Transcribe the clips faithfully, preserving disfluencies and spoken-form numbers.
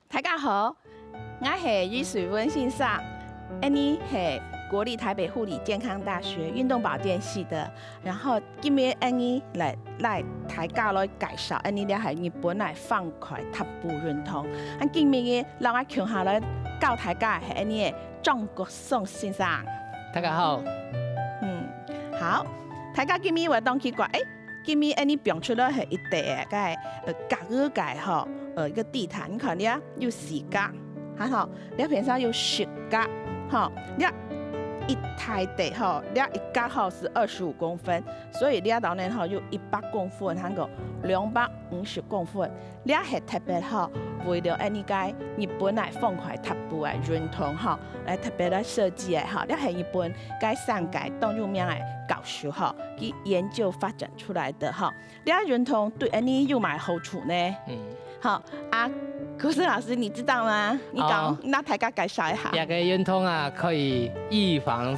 大家好，𠊎係余水文先生，𠊎呢係國立臺北護理健康大學運動保健系的。然後今日𠊎呢來，來大家來介紹，𠊎呢這係日本个放開踏步運動。啊今日呢，摎𠊎共下來教大家係𠊎呢个張國松先生。大家好。嗯，好，大家今日會當奇怪，誒， 今日𠊎呢放出來係一垤个，呃，格仔个吼，呃，一個地毯，你看這有四格，哈吼，這片上有十格，吼，這一大垤吼，這一格吼係二十五公分，所以這當然吼有一百公分，還有兩百五十公分。這係特別吼，為了𠊎呢个日本个放開踏步个運動吼，來特別來設計个吼，這係日本个上界當有名个教授吼，佢研究發展出來的吼。 這運動對𠊎呢有麼个好處呢？嗯。好，啊，國松老師，你知道嗎？你講，哦。那大家介紹一下。這個運動啊，可以預防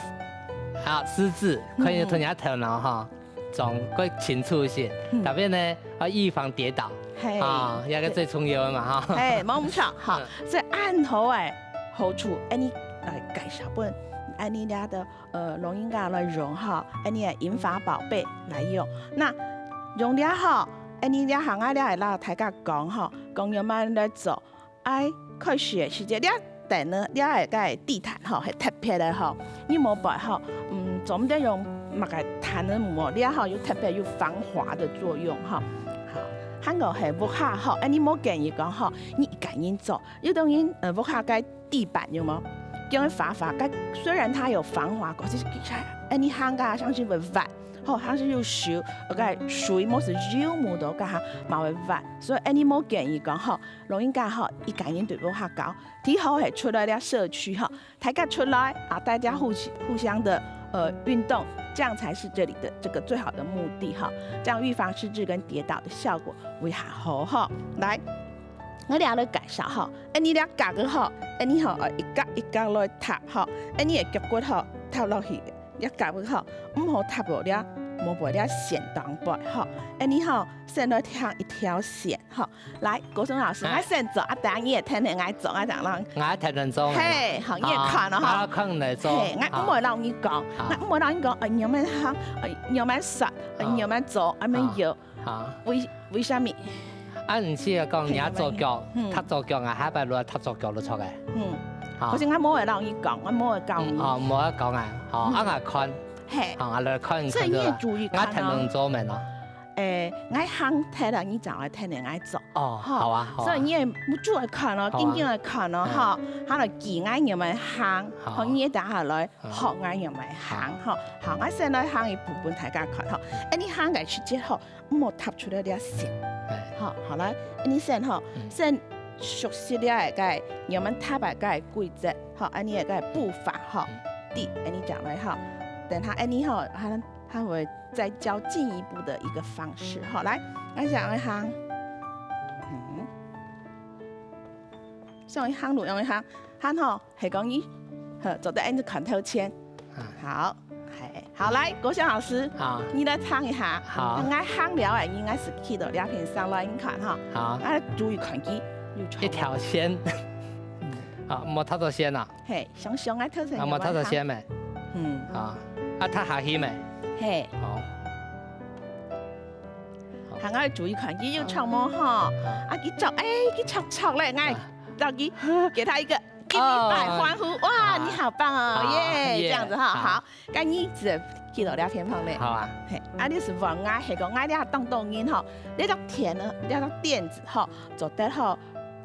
啊失智，可以同人家頭腦哈，嗯。總會清楚一些。嗯。特別呢，啊預防跌倒。嘿。啊，這個最重要个嘛哈。嘿，無毋著，好，嗯。所以恁好个好處，𠊎呢來介紹分，𠊎呢這个 呃，老人家來用吼，恁呢个銀髮寶貝來用。那用了吼，恁呢這下𠊎這係摎大家講吼，講仰般來做。愛開始个時節，這等呢，這个地毯吼，係特別个吼，你無背吼，嗯，做毋得用麼个毯仔無，這吼有特別有防滑的作用吼。好，還有係屋下吼，恁呢無建議講吼，你一個人做，有當然，呃，屋下个 地板有無？恁樣个滑滑，該雖然它有防滑，可是其實，哎，你行啊，像是會滑，吼，像是有手，該水無係有摸到，該下嘛會滑。所以，哎，𠊎無建議講吼，老人家吼，一個人對屋下搞，最好係出來這社區吼，大家出來啊，大家互互相的呃運動，這樣才是這裡的這個最好的目的哈。這樣預防失智跟跌倒的效果會較好哈。來， 𠊎這來介紹吼，恁呢這格仔吼，恁呢吼，呃，一格一格來踏吼，恁呢个腳骨吼，踏落去，這格仔吼，毋好踏落這，無背這線頂背吼，恁呢吼，先來行一條線吼。來，國松老師，哎。𠊎先做，啊，等下你也跈等𠊎做，啊，等下。𠊎跈等做。嘿，好，你也看了哈。啊，看你來做。嘿，𠊎毋會摎你講，好。𠊎毋會摎你講，呃，你愛行，呃，你愛煞，呃，好。你愛做，恁樣有。好。好。為 為什麼？啊，毋係講你愛左腳，嗯。踏左腳啊，下擺落踏左腳就著个。嗯。好。可是𠊎無會摎你講，𠊎無會教你。嗯，哦，無愛講啊。好，嗯。啊，𠊎看。嘿。好，啊，來看，所以你也注意看哦。看到。𠊎跈等做咩哦？誒，𠊎行忒了，你正來跈等𠊎做。哦，吼。好啊，好啊。所以你也注意看哦，好啊。緊緊來看哦，嗯。吼。佢來指𠊎仰般行，好。吼，你也等下來，嗯。學𠊎仰般行，好。吼。好，𠊎先來行一步分大家看，吼。哎，你行个時節，吼， 毋好踏出來這線。哎。好，好，來，恁呢先吼，嗯。先熟悉這个，該，你們踏个該規則，吼，恁呢个步伐，吼，嗯。對，恁呢講來，吼。等下恁呢吼，他，他會再教進一步的一個方式，吼，來，恁呢講來行。嗯。像行路樣行，行吼，係講你，好，做得恁呢看頭前。啊。好。 嘿，好，來，國松老師，好。你來唱一下。好。𠊎行了誒，你𠊎係企到這片上來，你看哈。好。啊，注意看佢，有錯無？一條線。好，莫踏到線啦。嘿，想想啊，頭前啊，莫踏到線咩？嗯。好，啊，踏下去咩？嘿。好。好。還愛注意看佢有錯無哈？好。啊，佢著，誒，佢著著咧，𠊎啊。到佢給他一個 給你擺歡呼，哦，哇，好。你好棒哦，好，耶，耶，這樣子哈，好。好，該你就記到這片方面。好啊。嘿，啊，你係問𠊎，係講𠊎這當多人吼，這隻墊呢，這隻墊子吼，做得吼，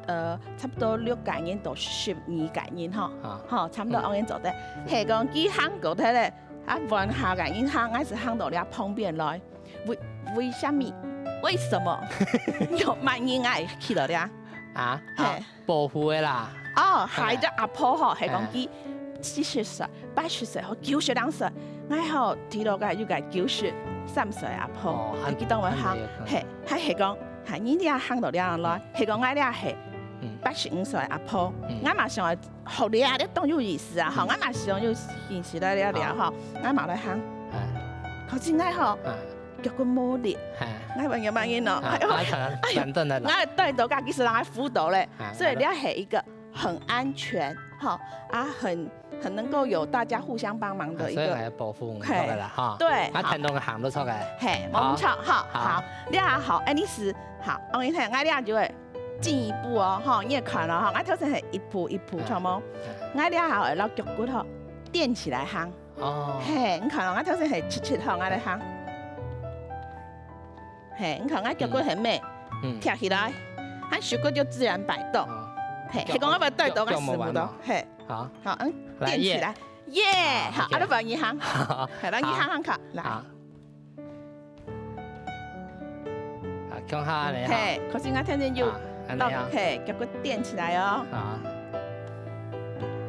呃，差不多六個人到十二個人吼，好。吼，差不多恁樣做得。嗯。係講佢行過忒咧，啊，換下個人行，𠊎係行到這旁邊來。為，為什麼？為什麼？有麼人愛去到這？啊？嘿。啊， 保護个啦。哦，哎。係隻阿婆吼，係講佢七十歲、八十歲吼，九十零歲，𠊎吼，知道个有個九十三歲阿婆，哦，佢當會行，恁，恁樣，嘿，還係講，哈，你這行到這樣來，係講𠊎這係嗯。八十五歲阿婆，嗯。𠊎嘛想愛學這，這當有意思啊，吼，嗯。𠊎嘛想有興趣來這這吼，好。𠊎嘛來行。哎。可是𠊎吼，哎。腳骨無力，哎，𠊎朋友嘛應哦，啊，哎喲，啊，等，哎喲，等等來啦。𠊎帶到家己係人來輔導咧，啊，所以這係一個很安全，哈，啊，很，很能夠有大家互相幫忙的一個，啊，所以來保護你，嘿，好个啦，哈。對，啊，好。疼痛行得出來。嘿，好。無錯，哈，好。好，這下好，哎，你是，好，OK，𠊎這下就會進一步哦，哈，你也看了哈，𠊎頭先係一步一步，啊，著無？啊。𠊎這下會摎腳骨吼，踮起來行。 哦。嘿，你看哦，𠊎頭先係直直吼，𠊎來行。嘿，你看𠊎腳骨係無？嗯。嗯。跳起來，𠊎手骨就自然擺動。哦。嘿，腳，係講𠊎會帶到𠊎腳，腳無彎哦。手骨動，嘿。好。好，嗯，來，踮起來。耶。耶，好，OK。啊，你換你行。好。嘿，來，你行行看，來。好。 啊，共下恁樣哈。嘿，可是𠊎天天就，啊，恁樣啊。嘿，腳骨踮起來哦。啊。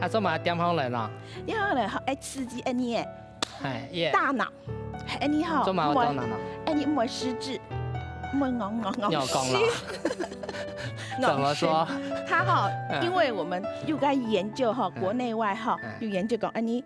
啊，做麼踮䟘來呢？因為呢，吼，愛刺激𫣆俚个，哎，耶。大腦，嘿，𫣆俚吼，做麼會大腦呢？𫣆俚毋會失智，毋會戇戇戇。你有講了？戇神。怎麼說？他吼，嗯。因為我們又在研究吼，嗯。國內外吼，嗯。又研究講，𫣆俚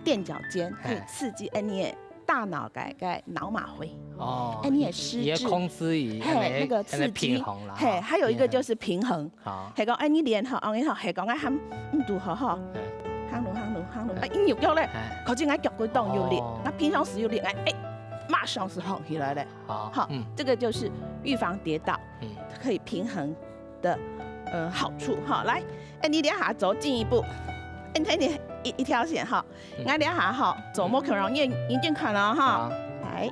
踮腳尖可以，嘿。刺激𫣆俚个 大腦个，个腦嗎啡。哦，哎，你也失智。也控制於嘿，那個，那個刺激，那個平衡啦，嘿，哈。還有一個就是平衡。好。係講，哎，你練吼，哦，你好，係講，哎，喊，嗯，拄好吼。嗯。行路，行路，行路，嗯。哎，你有腳咧，哎。可是𠊎腳骨動有力，哦。𠊎平常時有力，哎，哎，馬上就好起來咧。好，好，嗯。這個就是預防跌倒，嗯。可以平衡的，呃，好處哈。來，哎，你這下做進一步，哎，你一，一條線哈。 嗯。𠊎這下吼，做無共樣，你，你已經看了哈。好。來。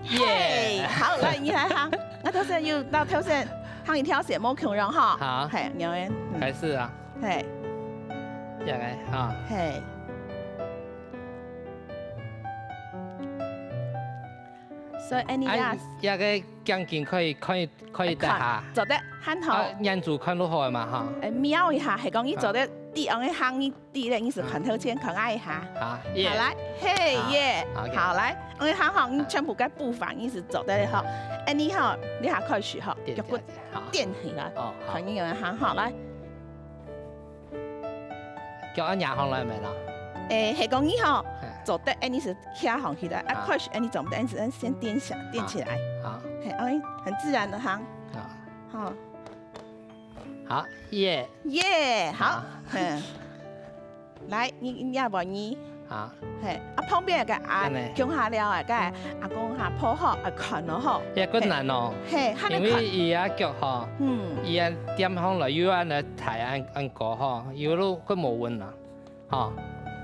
耶！嘿，好，來，你來行。𠊎頭先有，到頭先行一條線，無共樣哈。好。嘿，你來，嗯。開始啊。嘿。這樣欸，哈。嘿。 所以恁樣啊，啊，這個頸根可以，可以，可以戴下。看，做得，還好。啊，眼珠看就好了嘛，哈。欸，瞄一下，係講你做得，啊。對，恁樣行，你對咧，你係看頭前，看𠊎一下。好，耶。好，來，嘿，好，耶。好，OK。好，來，恁樣行好，你全部个步伐，你係做得个吼。欸，你吼，你還開始吼，對，腳骨對，對，好。踮起來，哦，好。看你有沒有行好，來。 腳恁樣䟘來無啦？欸，係講你吼，嘿。做得恁樣係徛䟘起來，啊，啊。開始恁樣做毋得，恁樣係先踮下，踮起來。啊。嘿，恁樣很自然的行。啊。吼。好，耶。耶，好。啊。嘿。來，你，你也換你。啊。嘿，啊，旁邊个啊，恁樣。共下了啊，个阿公哈，抱好，啊，看咯吼。也困難哦。嘿，嘿，還沒看。因為佢个腳吼，嗯。佢个踮䟘來又恁樣抬恁，恁高吼，有路佢無穩啦。 吼，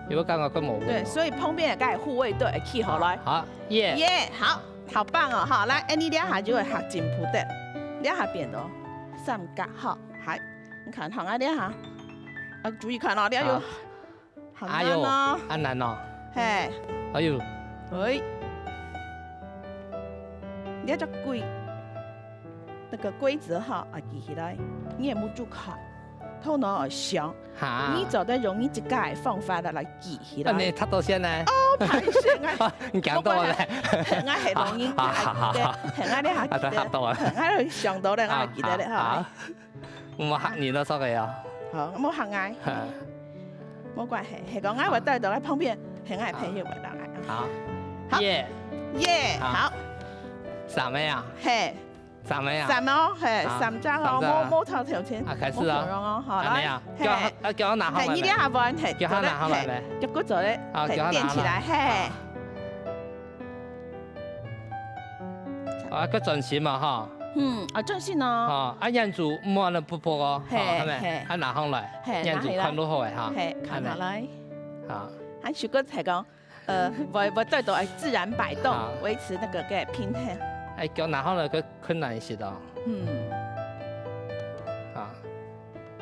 有感覺佢無穩。對，所以旁邊个護衛隊會企好來。好，耶。耶，好，好棒哦，哈，來，恁樣這下就會較進步个，這下變到三角，哈，還，你看，好，啊，這下，啊，注意看哦，這下有，好。好難哦。哎喲，恁難哦。嘿。哎喲。喂。你這隻鬼。 那個規則哈，啊，記起來，你个目珠看，頭腦愛想，哈。你做得用你自家个方法來，來記起來。恁樣讀到先呢？哦，歹勢，𠊎，你講到了。無關係，𠊎係老人家，啊，好，好，好。記得，𠊎這下記得，啊，嚇到了。𠊎想到了，𠊎記得了，啊，好，好。毋好嚇你，都做得哦。好，毋好嚇𠊎。哈。無關係，係講𠊎會帶到來旁邊，係𠊎朋友會帶來。好。好。耶。耶，好。好。三個啊？嘿。 三個啊？三哦，嘿，啊，三隻哦，三隻啊。無，無頭頭前，啊，開始啊。無共樣哦，好，恁樣啊，來，嘿。腳，啊，腳拿好來未？嘿，你這下換，嘿，腳下拿好來未？做得，嘿，腳骨做得，啊，嘿，腳下拿好來。踮起來，嘿。啊。啊，較專心嘛，哈。嗯，啊，專心哦。哈，啊，眼珠毋好恁樣噗噗哦，嘿，哈，係無？嘿。啊，拿好來，嘿，眼珠看就好个哈。拿起來。嘿，看下來。恁樣。好。啊，手骨係講， 呃，會，會對到，欸，自然擺動，好。維持那個个平衡。欸，腳拿好來，較困難一些哦。嗯。啊，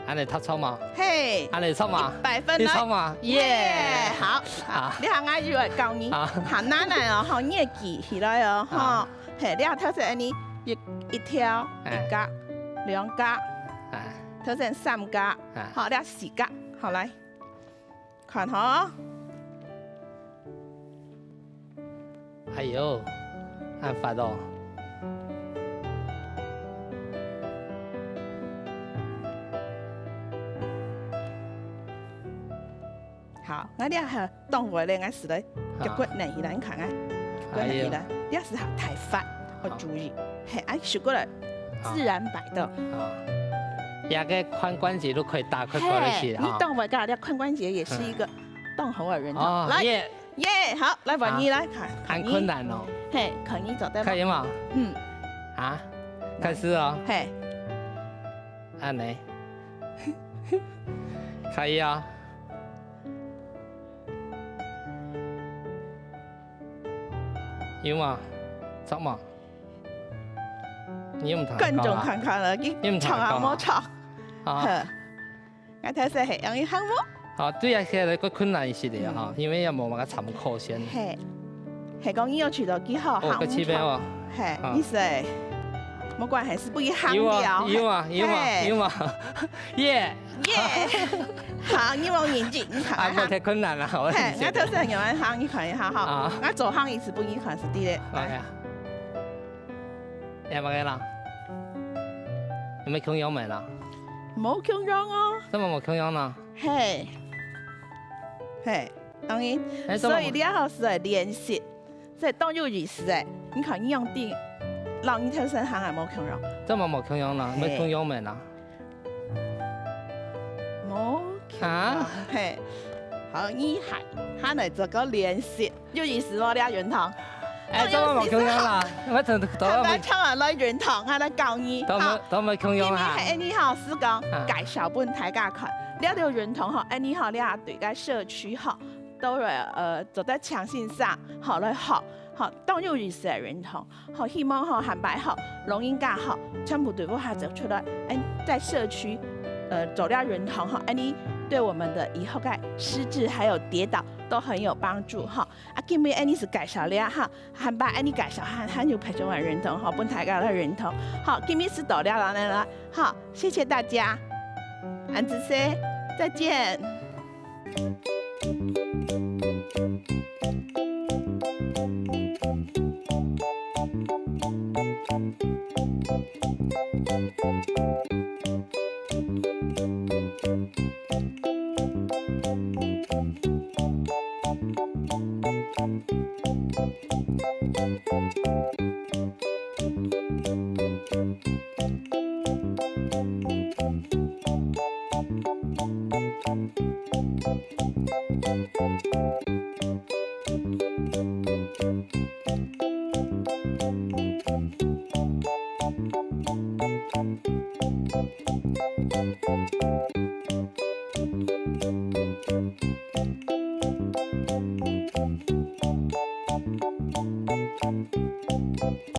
恁樣讀著無？嘿，恁樣著無？一百分來。你著無？耶！耶，好，好。你看𠊎又會教你，好。好，拿來哦，吼，你會記起來哦，好。吼。嘿，你看頭先恁樣，一，一條，哎。一格，兩格，哎。頭先三格，哎。好，你看四格，好，來。 看吼。哎喲，恁闊哦。𠊎這下當會咧，𠊎試來，腳骨軟起來，你看啊，腳骨軟起來，這時候太闊，愛注意，嘿，愛收過來，自然擺動。啊，這个髖關節都可以打開過來去，嘿，你哈。當會个，這髖關節也是一個當好的運動。哦，來，耶。耶，好，來，換你來看，很困難哦。嘿，看你做得嗎？可以嗎？嗯。啊，開始哦。嘿。恁呢。可以啊。 有嘛？著嘛？你又毋同觀眾看看了，你唱啊，無唱。啊。好，𠊎頭先係用一項目。好，對啊，現在較困難一些个哈，因為也無麼个參考先。嘿，係講你有取得幾好項目。哦，該七百哦。嘿，你係，無關係，係不一項有啊，有啊，有啊，有啊。耶！ 耶！好，你望認真，你看啊，太困難了，我嘿，𠊎頭先有恁行，你看一下哈。啊。𠊎做行一次分你看係對个。OK啊。有麼个啦？有無共樣个啦？無共樣哦。怎麼無共樣呢？嘿，嘿，當然，哎，怎麼無？所以你愛好好个練習。 這當有意思欸！你看你用的，摎你頭先行个無共樣。怎麼無共樣呢？嘿。無共樣个啦。無共樣，啊？嘿。好，你還，還來做個練習，有意思無？這運動。哎，當有意思。怎麼無共樣啦？𠊎從頭到尾，還來，還來運動，還來教你。都無，好。都無共樣啊。今日係恁呢吼，係講，啊。介紹分大家看。這條運動吼，恁呢吼，這對个社區吼， 都來，呃，做得請先生，吼，來學，吼，當有意思个運動，吼，希望吼，下擺吼，老人家吼，全部對屋下走出來，嗯，在社區，呃，做了運動吼，恁呢對我們的以後个失智還有跌倒都很有幫助吼。啊，今日恁呢係介紹了哈，下擺恁呢介紹還，還有別種个運動吼，分大家來運動。好，今日係到這啦，來啦，好，謝謝大家，恁仔細，再見。